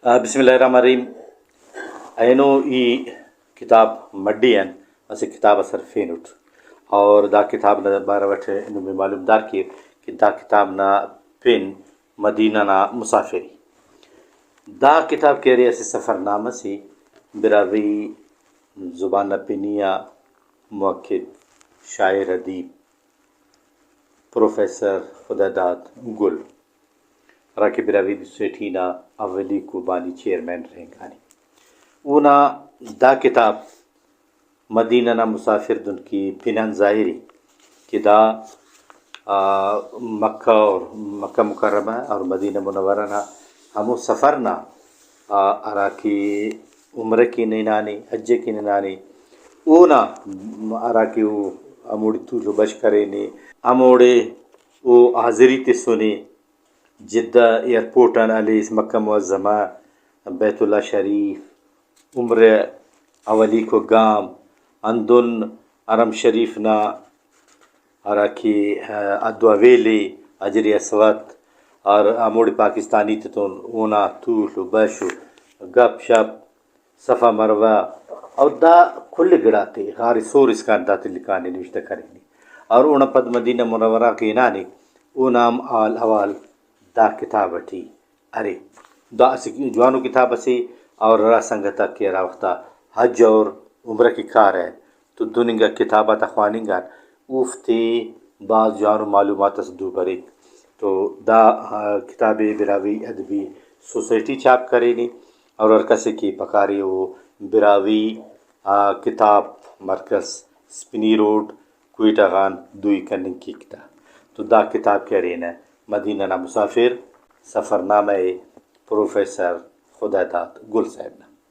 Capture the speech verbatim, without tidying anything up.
آ، بسم اللہ الرحمن الرحیم۔ اینو ای کتاب مڈی آن اسہ کتاب اس ہرفینٹ اور دا کتاب نا بارو اٹ نمے معلومدار کیر کہ دا کتاب نا پن مدینہ نا مسافر ءِ۔ دا کتاب کہ ارے اسہ سفر نامہ سے، براہوئی زبان نا پنی آ محقق، شاعر، ادیب پروفیسر خداداد گل، ہراکہ براہوئی سوسائٹی نا اولیکو بانی چیئرمین رہینگانے۔ اونا دا کتاب مدینہ نا مسافر دن کہ پن آن ظاہر ءِ کہ دا، آ، مکہ اور مکہ مکرمہ اور مدینہ منورہ نا ہمو سفر نا، آ، ہراکہ عمرہ کن ہنانے، حج کن ہنانے، اونا ہراکہ او ہموڑے تول و بش کرینے، ہموڑے او حاضری تسنے، جدہ ایئرپورٹ آن ہلیس مکہ معظمہ، بیت اللہ شریف، عمرہ اولیکو گام، ہندن حرم شریف نا ہراکہ، آ، حد و حویلی، حجر اسود، اور ہموڑے پاکستانی تتون اونا تول و بش و گپ شپ، صفا مروہ، اور دا کل گڑاتے غار ثور اسکان داتے لکھانے، نوشتہ کرینے۔ اور اونا پد مدینہ منورہ غا کہ ہنانے، اونا ہم حال حوال دا کتاب ٹی ارے۔ دا اسہ جوانو کتاب اسے، اور ہرا سنگت آک کہ ہرا وختا حج اور عمرہ کہ کارہ تو دن انگا کتاب آتا خواننگ آن اوفتے بھاز جوانو معلومات اس دو بریک۔ تو دا، آ، کتاب ءِ براہوئی ادبی سوسائٹی چھاپ کرینے اور ہر کس ءِ کہ پکارے او براہوئی، آ، کتاب مرکز، اسپنی روڈ، کوئٹہ غان دوئی کننگ کیک تا۔ تو دا کتاب کہ ارے نہ مدینہ نا مسافر، سفر نامہ ءِ پروفیسر خداداد گل صاحب نا۔